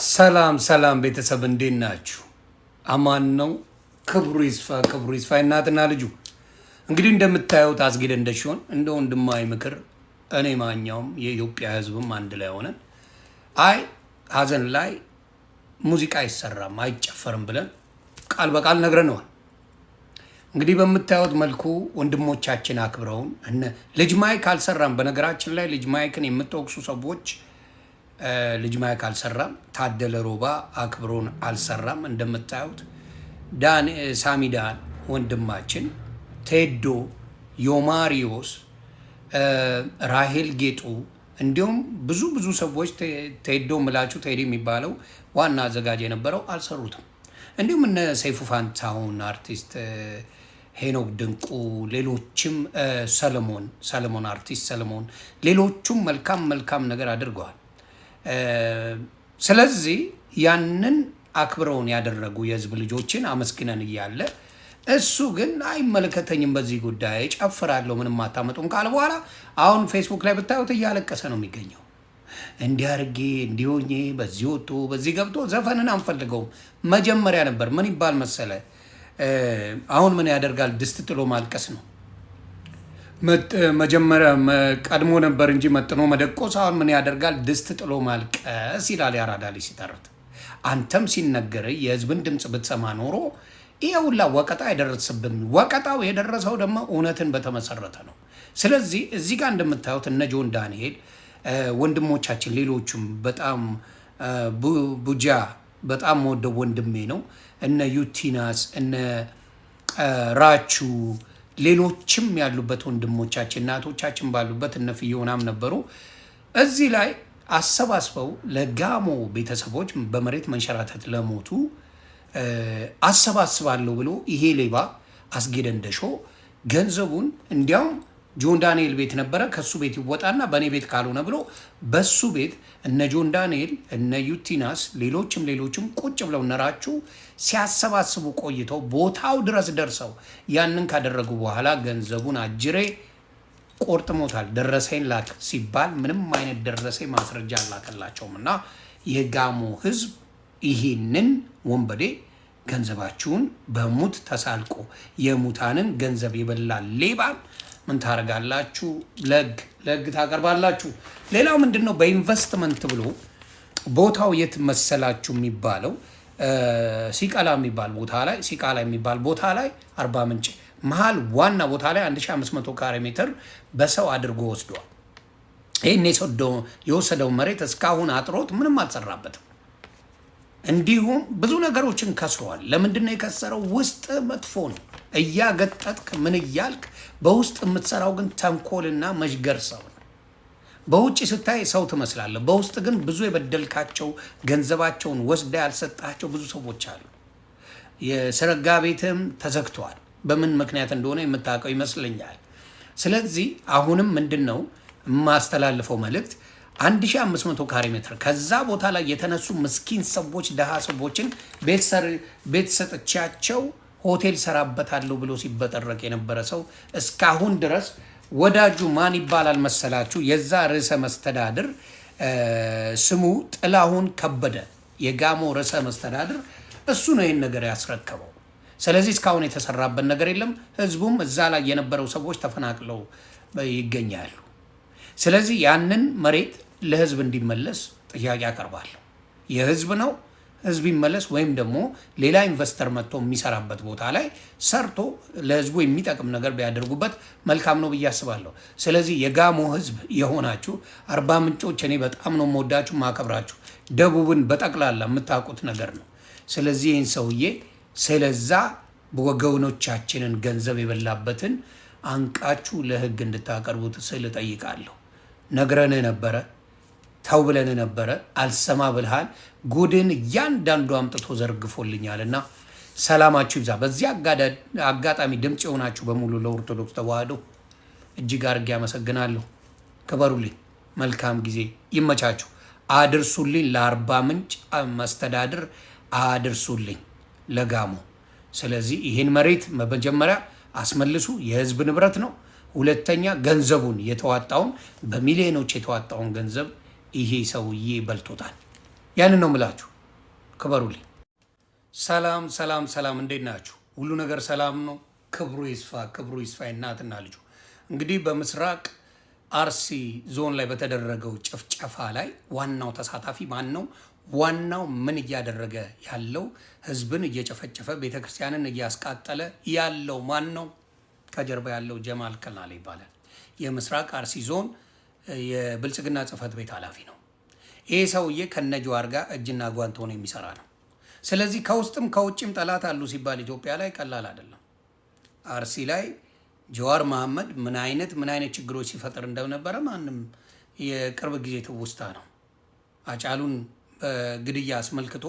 ሰላም ሰላም ቤተሰብ እንዴት ናችሁ? አማን ነው። ክብሩ ይስፋ፣ ክብሩ ይስፋ። እናትና ልጁ እንግዲህ እንደምታዩት አስጌ ደንደሾን እንደ ወንድማዊ ምክር እኔ ማኛውም የኢትዮጵያ ሕዝብም አንድ ላይ ሆነን አይ ሀዘን ላይ ሙዚቃ አይሰራም አይጨፈርም ብለን ቃል በቃል ነግረነዋል። እንግዲህ በምታዩት መልኩ ወንድሞቻችን አክብረውን እነ ልጅ ማይክ አልሰራም። በነገራችን ላይ ልጅ ማይክን የምትወቅሱ ሰዎች ልጅ ማይክ አልሰራም። ታደለ ሮባ አክብሮን አልሰራም። እንደምታዩት ዳን ሳሚዳን ወንድማችን፣ ቴዶ ዮማሪዮስ፣ ራሄል ጌጡ እንዲሁም ብዙ ብዙ ሰዎች ቴዶ ምላችሁ ቴዲ የሚባለው ዋና አዘጋጅ የነበረው አልሰሩትም። እንዲሁም እነ ሰይፉ ፋንታሁን፣ አርቲስት ሄኖክ ድንቁ፣ ሌሎችም ሰለሞን ሰለሞን አርቲስት ሰለሞን፣ ሌሎቹም መልካም መልካም ነገር አድርገዋል። ስለዚህ ያንን አክብረውን ያደረጉ የህዝብ ልጆችን አመስግነን እያለ እሱ ግን አይመለከተኝም፣ በዚህ ጉዳይ ጨፍራለሁ፣ ምንም አታመጡም ካለ በኋላ አሁን ፌስቡክ ላይ ብታዩት እያለቀሰ ነው የሚገኘው። እንዲህ አድርጌ እንዲህ ሆኜ በዚህ ወጥቶ በዚህ ገብቶ ዘፈንን አንፈልገውም። መጀመሪያ ነበር ምን ይባል መሰለ፣ አሁን ምን ያደርጋል ድስት ጥሎ ማልቀስ ነው። መጀመሪያ ቀድሞ ነበር እንጂ መጥኖ መደቆስ። አሁን ምን ያደርጋል ድስት ጥሎ ማልቀስ ይላል ያራዳ ልጅ ሲተርት። አንተም ሲነገር የህዝብን ድምፅ ብትሰማ ኖሮ ይሄ ሁላ ወቀጣ አይደርስብም። ወቀጣው የደረሰው ደግሞ እውነትን በተመሰረተ ነው። ስለዚህ እዚህ ጋር እንደምታዩት እነ ጆን ዳንኤል ወንድሞቻችን፣ ሌሎቹም በጣም ቡጃ በጣም ወደው ወንድሜ ነው። እነ ዩቲናስ እነ ራቹ ሌሎችም ያሉበት ወንድሞቻችን እናቶቻችን ባሉበት እነ ፍዮናም ነበሩ። እዚህ ላይ አሰባስበው ለጋሞ ቤተሰቦች በመሬት መንሸራተት ለሞቱ አሰባስባለሁ ብሎ ይሄ ሌባ አስጌ ደንደሾ ገንዘቡን እንዲያውም ጆን ዳንኤል ቤት ነበረ። ከሱ ቤት ይወጣና በእኔ ቤት ካልሆነ ብሎ በሱ ቤት እነ ጆን ዳንኤል እነ ዩቲናስ ሌሎችም ሌሎችም ቁጭ ብለው ነራችሁ ሲያሰባስቡ ቆይተው ቦታው ድረስ ደርሰው ያንን ካደረጉ በኋላ ገንዘቡን አጅሬ ቆርጥሞታል። ደረሰኝ ላክ ሲባል ምንም አይነት ደረሰኝ ማስረጃ አላከላቸውም። እና የጋሞ ሕዝብ ይሄንን ወንበዴ ገንዘባችሁን በሙት ተሳልቆ የሙታንን ገንዘብ የበላ ሌባን ምን ታደርጋላችሁ? ለህግ ለህግ ታቀርባላችሁ። ሌላው ምንድን ነው? በኢንቨስትመንት ብሎ ቦታው የት መሰላችሁ የሚባለው ሲቃላ የሚባል ቦታ ላይ ሲቃላ የሚባል ቦታ ላይ አርባ ምንጭ መሀል ዋና ቦታ ላይ 1500 ካሬ ሜትር በሰው አድርጎ ወስዷል። ይህን የወሰደው መሬት እስካሁን አጥሮት ምንም አልሰራበትም። እንዲሁም ብዙ ነገሮችን ከስሯል። ለምንድን ነው የከሰረው? ውስጥ መጥፎ ነው። እያገጠጥክ ምን እያልክ በውስጥ የምትሰራው ግን ተንኮልና መሽገር ሰው ነው። በውጭ ስታይ ሰው ትመስላለህ። በውስጥ ግን ብዙ የበደልካቸው ገንዘባቸውን ወስዳ ያልሰጣቸው ብዙ ሰዎች አሉ። የስረጋ ቤትም ተዘግተዋል። በምን ምክንያት እንደሆነ የምታውቀው ይመስለኛል። ስለዚህ አሁንም ምንድን ነው የማስተላልፈው መልእክት 1500 ካሬ ሜትር ከዛ ቦታ ላይ የተነሱ ምስኪን ሰዎች ደሃ ሰዎችን ቤት ሰጥቻቸው ሆቴል ሰራበታለሁ ብሎ ሲበጠረቅ የነበረ ሰው እስካሁን ድረስ ወዳጁ ማን ይባላል መሰላችሁ? የዛ ርዕሰ መስተዳድር ስሙ ጥላሁን ከበደ የጋሞ ርዕሰ መስተዳድር እሱ ነው ይህን ነገር ያስረከበው። ስለዚህ እስካሁን የተሰራበት ነገር የለም። ህዝቡም እዛ ላይ የነበረው ሰዎች ተፈናቅለው ይገኛሉ። ስለዚህ ያንን መሬት ለህዝብ እንዲመለስ ጥያቄ አቀርባለሁ። የህዝብ ነው፣ ህዝብ ይመለስ፣ ወይም ደግሞ ሌላ ኢንቨስተር መጥቶ የሚሰራበት ቦታ ላይ ሰርቶ ለህዝቡ የሚጠቅም ነገር ቢያደርጉበት መልካም ነው ብዬ አስባለሁ። ስለዚህ የጋሞ ህዝብ የሆናችሁ አርባ ምንጮች፣ እኔ በጣም ነው የምወዳችሁ ማከብራችሁ። ደቡብን በጠቅላላ የምታውቁት ነገር ነው። ስለዚህ ይህን ሰውዬ ስለዛ ወገኖቻችንን ገንዘብ የበላበትን አንቃችሁ ለህግ እንድታቀርቡት ስል እጠይቃለሁ። ነግረንህ ነበረ፣ ተው ብለን ነበረ፣ አልሰማ ብልሃል። ጉድን እያንዳንዱ አምጥቶ ዘርግፎልኛል እና ሰላማችሁ ይብዛ። በዚህ አጋጣሚ ድምፅ የሆናችሁ በሙሉ ለኦርቶዶክስ ተዋህዶ እጅግ አድርጌ አመሰግናለሁ። ክበሩልኝ። መልካም ጊዜ ይመቻችሁ። አድርሱልኝ፣ ለአርባ ምንጭ መስተዳድር አድርሱልኝ፣ ለጋሞ። ስለዚህ ይህን መሬት መጀመሪያ አስመልሱ፣ የህዝብ ንብረት ነው። ሁለተኛ ገንዘቡን የተዋጣውን በሚሊዮኖች የተዋጣውን ገንዘብ ይሄ ሰውዬ በልቶታል። ያንን ነው ምላችሁ። ክበሩልኝ። ሰላም ሰላም ሰላም፣ እንዴት ናችሁ? ሁሉ ነገር ሰላም ነው። ክብሩ ይስፋ፣ ክብሩ ይስፋ። እናትና ልጁ እንግዲህ በምስራቅ አርሲ ዞን ላይ በተደረገው ጭፍጨፋ ላይ ዋናው ተሳታፊ ማን ነው? ዋናው ምን እያደረገ ያለው፣ ህዝብን እየጨፈጨፈ ቤተክርስቲያንን እያስቃጠለ ያለው ማን ነው? ከጀርባ ያለው ጀማል ከናል ይባላል። የምስራቅ አርሲ ዞን የብልጽግና ጽህፈት ቤት ኃላፊ ነው። ይህ ሰውዬ ከነጀዋር ጋር እጅና ጓንት ሆኖ የሚሰራ ነው። ስለዚህ ከውስጥም ከውጭም ጠላት አሉ ሲባል ኢትዮጵያ ላይ ቀላል አይደለም። አርሲ ላይ ጀዋር መሐመድ ምን አይነት ችግሮች ሲፈጥር እንደነበረ ማንም የቅርብ ጊዜ ትውስታ ነው። አጫሉን በግድያ አስመልክቶ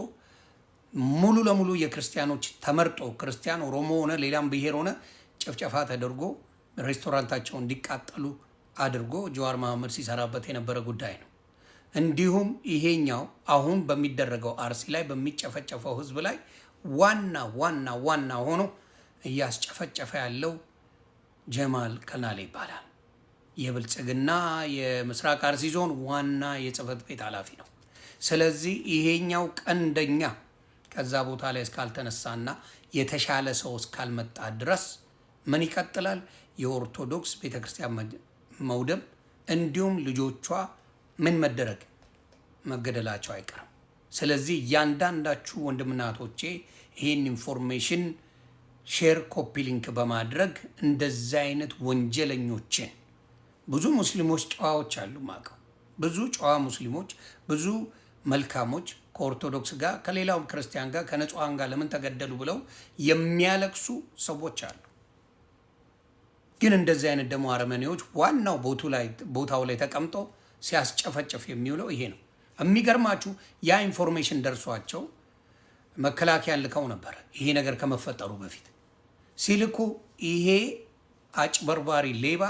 ሙሉ ለሙሉ የክርስቲያኖች ተመርጦ፣ ክርስቲያን ኦሮሞ ሆነ ሌላም ብሔር ሆነ፣ ጭፍጨፋ ተደርጎ ሬስቶራንታቸው እንዲቃጠሉ አድርጎ ጀዋር መሐመድ ሲሰራበት የነበረ ጉዳይ ነው። እንዲሁም ይሄኛው አሁን በሚደረገው አርሲ ላይ በሚጨፈጨፈው ህዝብ ላይ ዋና ዋና ዋና ሆኖ እያስጨፈጨፈ ያለው ጀማል ከናሌ ይባላል። የብልጽግና የምስራቅ አርሲ ዞን ዋና የጽህፈት ቤት ኃላፊ ነው። ስለዚህ ይሄኛው ቀንደኛ ከዛ ቦታ ላይ እስካልተነሳና የተሻለ ሰው እስካልመጣ ድረስ ምን ይቀጥላል? የኦርቶዶክስ ቤተክርስቲያን መውደም እንዲሁም ልጆቿ ምን መደረግ መገደላቸው አይቀርም። ስለዚህ እያንዳንዳችሁ ወንድምና እህቶቼ ይህን information share፣ copy link በማድረግ እንደዚህ አይነት ወንጀለኞችን፣ ብዙ ሙስሊሞች ጨዋዎች አሉ፣ ማቀው ብዙ ጨዋ ሙስሊሞች፣ ብዙ መልካሞች፣ ከኦርቶዶክስ ጋር፣ ከሌላውም ክርስቲያን ጋር፣ ከንጹሐን ጋር ለምን ተገደሉ ብለው የሚያለቅሱ ሰዎች አሉ። ግን እንደዚህ አይነት ደግሞ አረመኔዎች ዋናው ቦታው ላይ ተቀምጦ ሲያስጨፈጭፍ የሚውለው ይሄ ነው። የሚገርማችሁ ያ information ደርሷቸው መከላከያን ልከው ነበር። ይሄ ነገር ከመፈጠሩ በፊት ሲልኩ ይሄ አጭበርባሪ ሌባ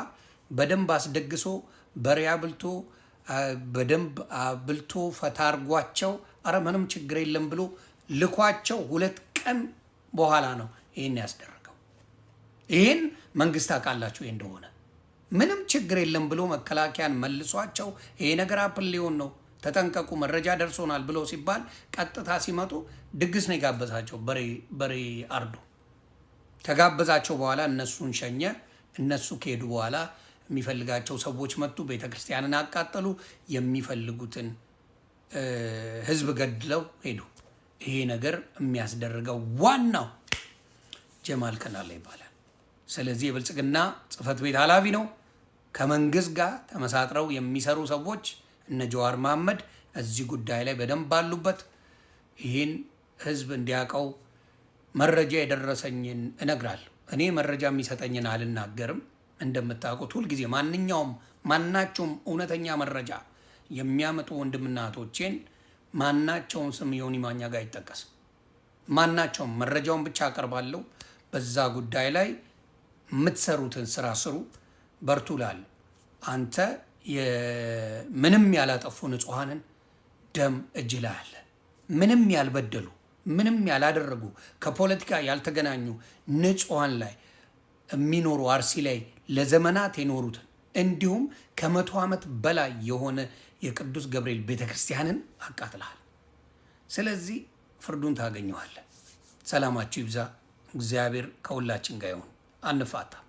በደንብ አስደግሶ፣ በሬ አብልቶ፣ በደንብ አብልቶ ፈታ አርጓቸው፣ አረ ምንም ችግር የለም ብሎ ልኳቸው 2 ቀን በኋላ ነው ይህን ያስደረገው። ይህን መንግስት አውቃላችሁ እንደሆነ ምንም ችግር የለም ብሎ መከላከያን መልሷቸው፣ ይሄ ነገር happen ሊሆን ነው፣ ተጠንቀቁ፣ መረጃ ደርሶናል ብሎ ሲባል ቀጥታ ሲመጡ ድግስ ነው የጋበዛቸው። በሬ አርዶ ከጋበዛቸው በኋላ እነሱን ሸኘ። እነሱ ከሄዱ በኋላ የሚፈልጋቸው ሰዎች መጡ። ቤተክርስቲያንን አቃጠሉ። የሚፈልጉትን ህዝብ ገድለው ሄዱ። ይሄ ነገር የሚያስደርገው ዋናው ጀማል ከናላ ይባላል። ስለዚህ የብልጽግና ጽህፈት ቤት ኃላፊ ነው። ከመንግስት ጋር ተመሳጥረው የሚሰሩ ሰዎች እነ ጀዋር መሐመድ እዚህ ጉዳይ ላይ በደንብ አሉበት። ይህን ህዝብ እንዲያውቀው መረጃ የደረሰኝን እነግራለሁ። እኔ መረጃ የሚሰጠኝን አልናገርም። እንደምታውቁት ሁልጊዜ ማንኛውም ማናቸውም እውነተኛ መረጃ የሚያመጡ ወንድምና እህቶቼን ማናቸውን ስም ዮኒ ማኛ ጋር አይጠቀስም። ማናቸውም መረጃውን ብቻ አቀርባለሁ። በዛ ጉዳይ ላይ የምትሰሩትን ስራ ስሩ፣ በርቱ እላለሁ። አንተ ምንም ያላጠፉ ንጹሐንን ደም እጅ ላይ አለ። ምንም ያልበደሉ፣ ምንም ያላደረጉ፣ ከፖለቲካ ያልተገናኙ ንጹሐን ላይ የሚኖሩ፣ አርሲ ላይ ለዘመናት የኖሩትን፣ እንዲሁም ከ100 ዓመት በላይ የሆነ የቅዱስ ገብርኤል ቤተክርስቲያንን አቃጥለሃል። ስለዚህ ፍርዱን ታገኘዋለህ። ሰላማችሁ ይብዛ። እግዚአብሔር ከሁላችን ጋር ይሁን። አንፋታም።